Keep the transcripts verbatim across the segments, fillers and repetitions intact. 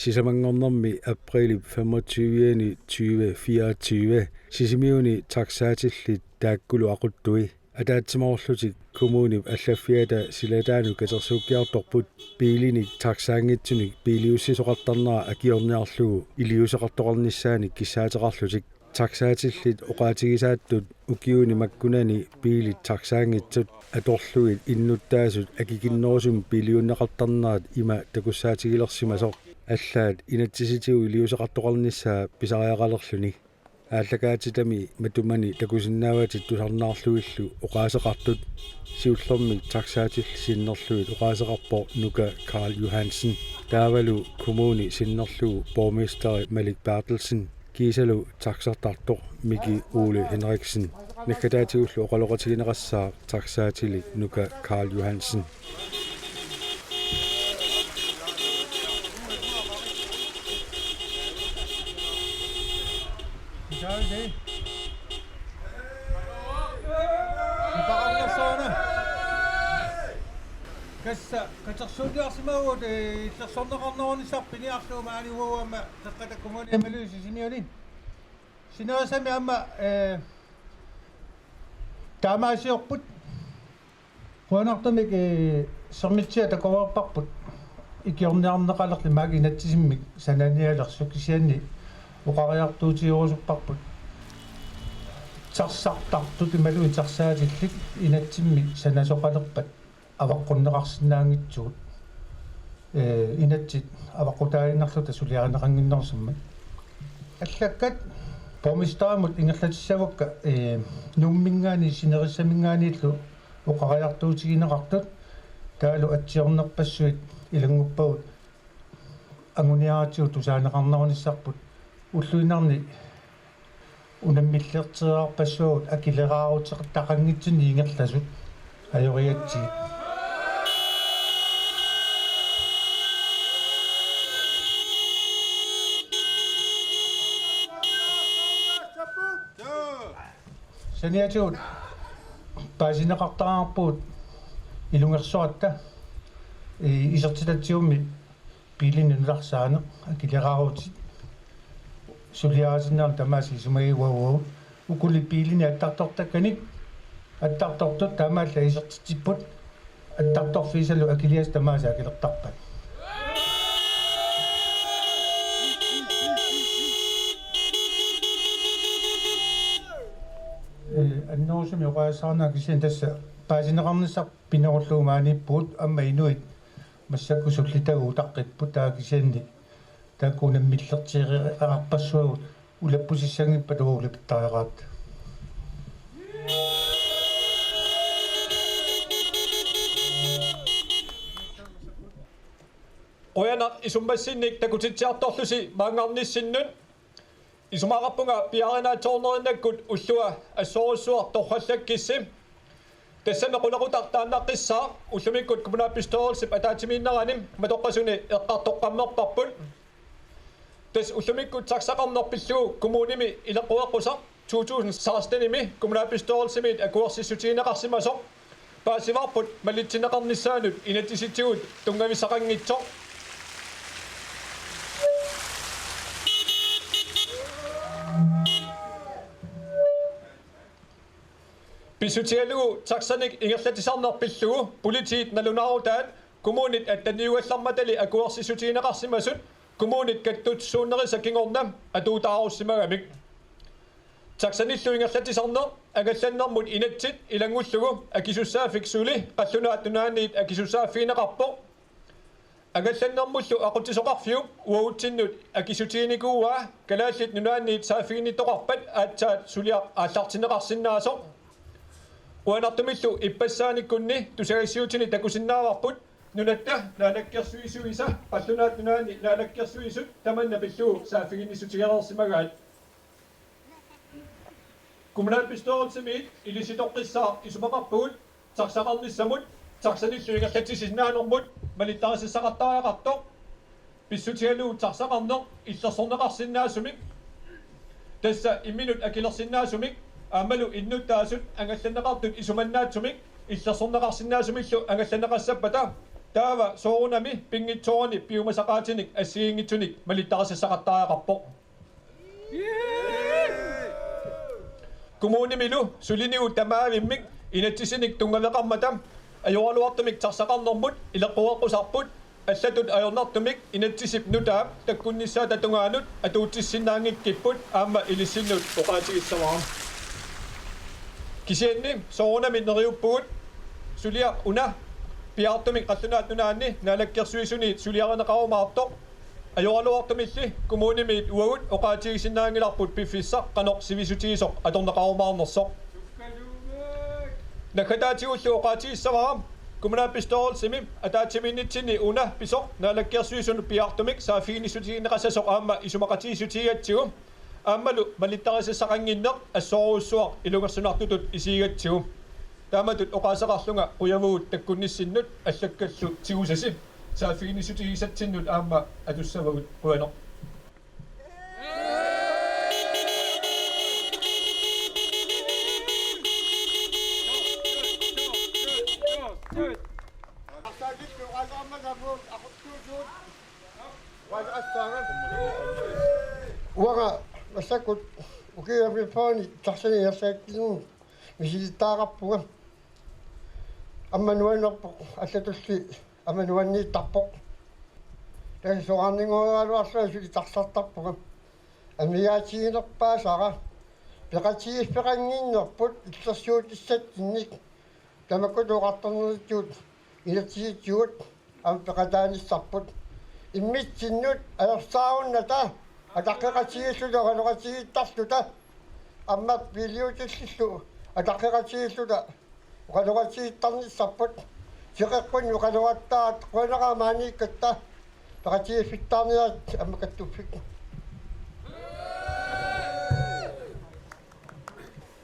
Sisamanngornermi aprilip femogtyve tyve fireogtyve Sisimiuni taxaatillit taakkulu aquttui ataatsimoorlutik kommunip allaffiata silataanut katersuukkiartorput biilinik taxaanngitsunik biiliussisoqartarnera akiorniarlugu iliuuseqartoqarnissaanik kissaateqarlutik. Taxaatillit oqaatigisaattut ukiuni makkunani biilit taxaanngitsut atorlugit innuttaasut akikinnerusumik biiliunneqartarnerat ima takussaatigilersimasoq allaat inatsisitigut iliuuseqartoqarnissaa pisariaqalerluni. Aallakaatitami matumani takusinnaavatit tusarnaarlugillu oqaaseqartut siullermik taxaatillit sinnerlugit oqaaseqarpoq Nuka Karl Johansen. Taavalu kommuni sinnerlugu borgmesteri Malik Berthelsen kiisalu taxartartoq Miki Ole Henriksen. Naggataatigullu oqaloqatigineqassaaq taxaatilik Nuka Karl Johansen. Kassa katersuulliarsimaagut, eh, illersorneqarnerunissaq piniarlugu maani uagut aamma Qeqqata Kommuni imaluunniit Sisimiuni. Sinaasammi aamma, eh, taamaasiorput. Qujanartumik, eh, sermitsia takoreerparput. Ikiorniarneqalerli maani inatsisimmik sananialersut kisianni oqariartuutigerusupparput. Taxartartut imaluunniit taxaatillit inatsimmik sanasoqalerpat avaqqunneqarsinnaanngitsugut, eh, inatsit avaqqutaaginnarluta suliarineqannginnerusummat. Allakkat borgmesterimut ingerlatissavakka, eh, Nuumminngaanniit sinerissaminngaanniillu oqariartuutigineqartut, taavalu atsiornerpassuit ilannguppagut anguniaratsigu tusaaneqarnerunissarput ulluinnarni unammillertereerpassuagut akileraaruteqartaqanngitsunik ingerlasut ajorigatsigit. Saniatigut paasineqartariaqarpugut ilungersoratta, i-, isertitatsigummi biilinik nutarsaaneq akileraarutit suliarisinnaalluni tamaasa isumagiuagut. Ukuli biilinik attartortakkanik attartortut taamaallaat isertitsipput, attartorfiisalu akiligassat tamaasa akilertarpat. Eh, annerusumik oqaasisarnera kisianni tassa paasineqarnissaq pinerullugu maaniippugut, aamma inuit massakkut sullitagut utaqqipput, taava kisianni taakku unammillertereerpassuagut ulappusissanngippata uagut ulapittariaqaratta. Qujanaq isummassinnik takutitsiartorlusi maanngarnissinnut. Isumaqarpunga piaarinaatsoornerinnakkut ullua assorujussuaq torrallakkissi. Tassami qulequtaq taannaqqissaaq ullumikkut kommunalbestyrelsip ataatsimiinnerani matoqqasuni eqqartoqqammerparput. Tassa ullumikkut taxaqarneq pillugu kommunimi ileqqueqqusaq to tusind sekstenimi kommunalbestyrelsimiit akuersissutigineqarsimasoq paasivarput malitsinneqarnissaanut inatsisitigut tunngavissaqanngitsoq. Pissutigalugu taxanik ingerlatsisarneq pillugu politiit nalunaarutaat kommunit attaniugallarmatali akuersissutigineqarsimasut kommunit kattutsuunnerisa kingorna atuutaarussimagami. Taxanillu ingerlatsisarneq angallannermut inatsit ilanngullugu akisussaaffik suli Qallunaat Nunaanniit akisussaaffigineqarpoq. Angallannermullu aqutsisoqarfiup uagutsinnut akisutiginikuuaa Kalaallit Nunaanniit saaffiginnittoqarpat aatsaat suliaq aallartinneqarsinnaasoq. Qujanartumillu ippassaanikkunni tusagassiuutini takusinnaavarput Nunatta Naalakkersuisuisa Qallunaat Nunaanni Naalakkersuisut tamanna pillugu saaffiginnissutigereersimagaat. Kommunalbestyrelsimiit ilisitoqqissaaq isumaqarpugut taxaqarnissamut taxanillu ingerlatsisinnaanermut malittarisassaqartariaqartoq. Pissutigalugu taxaqarneq illersorneqarsinnaasumik, tassa imminut akilersinnaasumik aammalu innuttaasut angallanneqartut isumannaatsumik illersorneqarsinnaasumillu angallanneqassappata Taava soorunami pinngitsoorani piumasaqaatinik assigiinngitsunik malittarisassaqartariaqarpoq. Kommunimilu sulinigut tamaavimmik inatsisinik tunngaveqarmata ajoraluartumik taxaqarnermut ileqqoreqqusarput, allatut ajornartumik inatsisip nutaap takkunnissaata tungaanut atuutsinnaanngikkipput aamma ilissinnut oqaatigissavara. Kisianni soorunami neriuppugut, suliaq una piaartumik Qallunaat Nunaanni Naalakkersuisuniit suliarineqarumaartoq. Ajoraluartumilli kommunimiit uagut oqaatigisinnaanngilarput piffissaq qanoq sivisutigisoq atorneqarumaarnersoq. Naggataatigullu oqaatigissavara kommunalbestyrelsimi ataatsimiinnitsinni una pisoq Naalakkersuisunut piaartumik saaffiginnissutigineqassasoq aamma isumaqatigiissutigigatsigu. Aammalu malittarisassaqannginneq assorujussuaq ilungersunartutut isigigatsigu. Taamatut oqaaseqarlunga qujavugut takkunnissinnut allakkallu tigusasi. Saaffiginnissutigisatsinnut aamma atussavagut, qujanaq. Uanga massakkut ukiuami paani taxani ersaattinnut misilittagaqarpunga. Aamma nuannerpoq, allatulli aamma nuanniittarpoq. Tassa soraarninngoriaraluarlunga suli taxartarpunga. Amigaatiginerpaasara peqatigiiffeqannginnerput illersuutissatsinnik. Tamakkua oqartarnerisigut inatsisitigut aamma peqataanissarput. Immitsinnut ajorsaarunnata ataqqeqatigiilluta oqaloqatigiittarluta, aamma piiliutillillu ataqqeqatigiilluta oqaloqatigiittarnissarput. Seqeqqunni oqaloqattaaq, qujanaq maaniikkatta peqatigiiffittaarniarit aamma kattuffik.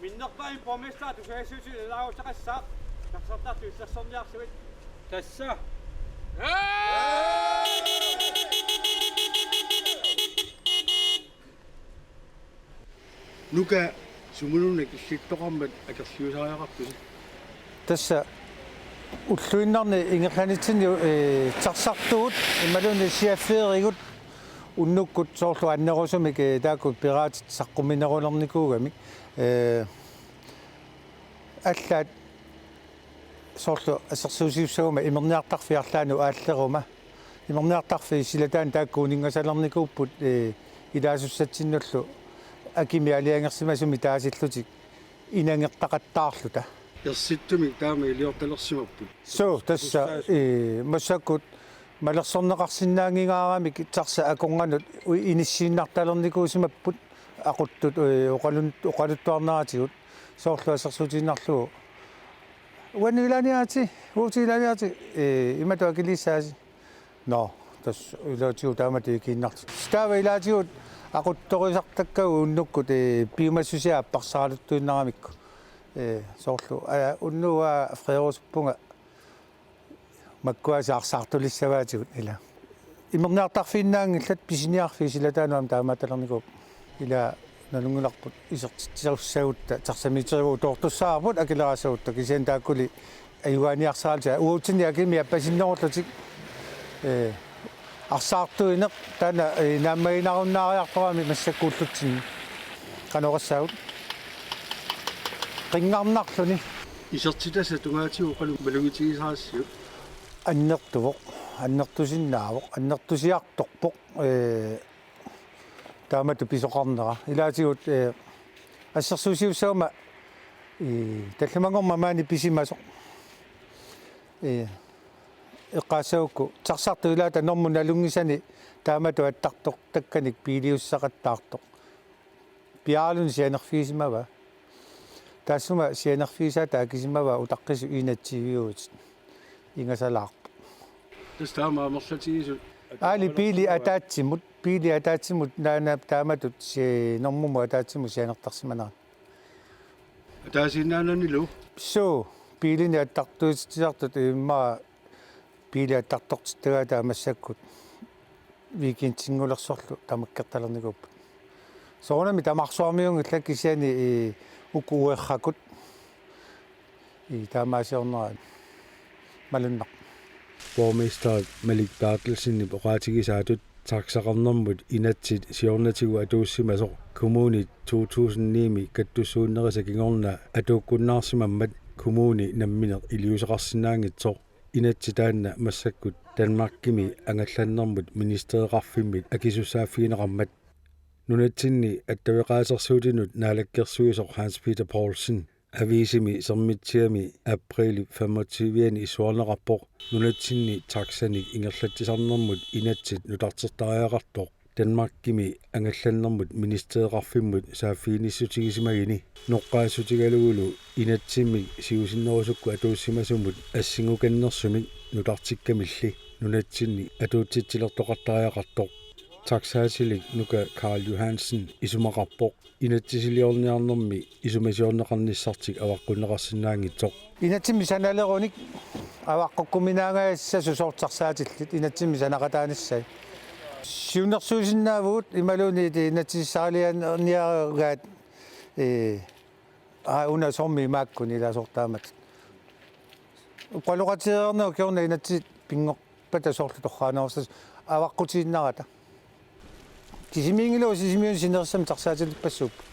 Minnerpaamik borgmesteri tusagassiuutitigut ilaaruteqassaaq, taxartartut illersorniarlugit. Tassa. Nuka, sumununa killittoqarmat akerliusariaqartusi? Tassa ulluinnarni ingerlanitsinni, eh, taxartugut imaluunniit siaffeerigut unnukkut soorlu annerusumik, eh, taakku piraatit saqqumminerulernikuugamik. Eh, allaat soorlu assersuusiussaguma imerniartarfiit arlaannut aalleruma. Imerniartarfiit silataanni taakku uninngasalernikuupput, eh, ilaasussatsinnullu akimik aalajangersimasumik taasillutik inangertaqattaarluta. Ersittumik taama iliortalersimapput. Suu, tassa, eh, massakkut malersorneqarsinnaanngingaaramik taxa akornanut u-, inissiinnartalernikuusimapput aquttut, eh, oqalun-, oqaluttuarneratigut. Soorlu assersuutigiinnarlugu: Uannut ilaaniaritsi, uagut ilaaniaritsi, eh, imatut akiliissaasi. Nå, tassa ilaatigut taamatut ikiinnartut. Taava ilaatigut aquttorisartakkagut unnukkut, eh, piumassusia apparsaraluttuinnaramikku. Eh, soorlu, aa, unnugu freerusuppunga makkuaasiit arsaartulissavaatigut ila. Imerniartarfiinnaanngillat, pisiniarfiit silataanut aamma taamaattalernikuupput. Ila nalunngilarput isertitsisussagutta taxamiiterigut toortussaarput akileraassagutta, kisianni taakkuli ajugaaniarsaralutik uatsinnit akimik appasinnerullutik, eh, arsaartuineq taanna, eh, naammaginarunnaariartorami massakkullutsinnut. Qanoq oqassaagut? Qinngarnarluni. Isertitassat tungaatigut qanoq malugitigisarassiuk? Annertuvoq, annertusinnaavoq, annertusiartorpoq, eh, taamatut pisoqarnera. Ilaatigut, eh, assersuusiussaguma, eh, tallimanngormat maani pisimasoq, eh, eqqaassagukku taxartut ilaata normut nalunngisani taamatut attartortakkanik biiliussaqattaartoq. Piaaraluni sianerfigisimavaa. Taassuma sianerfigisaata akisimavaa utaqqisut enogtyve-utit. Ingasalaarpoq. Tassa taama amerlatigisut. Aali biili ataatsimut, biili ataatsimut naana taamatut si-, normumut ataatsimut sianertarsimanerat. Ataasiinnaananilu? Suu, biilinik attartuutitsisartut immaqa biili attartortittagaata massakkut weekendinngulersorlu tamakkertalernikuupput. Soorunami tamarsuarmiunngillat kisianni, eh, uku uerrakut, eh, taamaasiornerat malunnarpoq. Borgmester Malik Berthelsenip oqaatigisaatut taxaqarnermut inatsit siornatigut atuussimasoq kommunit to tusind ni-mi kattussuunnerisa kingorna atuukkunnaarsimammat kommuni nammineq iliuuseqarsinnaanngitsoq. Inatsit taanna massakkut Danmarkimi angallannermut ministereqarfimmit akisussaaffigineqarmat. Nunatsinni attaveqaasersuutinut naalakkersuisoq Hans Peter Poulsen aviisimi Sermitsiami apriilip femogtyve-ani issuarneqarpoq nunatsinni taxanik ingerlatsisarnermut inatsit nutartertariaqartoq Danmarkimi angallannermut ministereqarfimmut saaffiginissutigisimagini noqqaassutigalugulu inatsimmik siusinnerusukkut atuussimasumut assingukannersumik nutartikkamilli nunatsinni atuutsitsilertoqartariaqartoq. Taxaatilik Nuka Karl Johansen isumaqarpoq inatsisiliorniarnermi isumasiorneqarnissartik avaqqunneqarsinnaanngitsoq. Inatsimmi sanalerunik avaqqukkuminaangassasut soorlu taxaatillit inatsimmi sanaqataanissai. Siunnersuisinnaavugut imaluunniit inatsisissarilianiaraat, ee, aa, una soormi imaakkuni ilaasortaamat. Oqaloqatigereerneq ukiorna inatsit pinngorpata soorlu torraanerussasut avaqqutiinnarata. Sisimiunilu Sisimiuni sinerissami taxaatilippassuupput.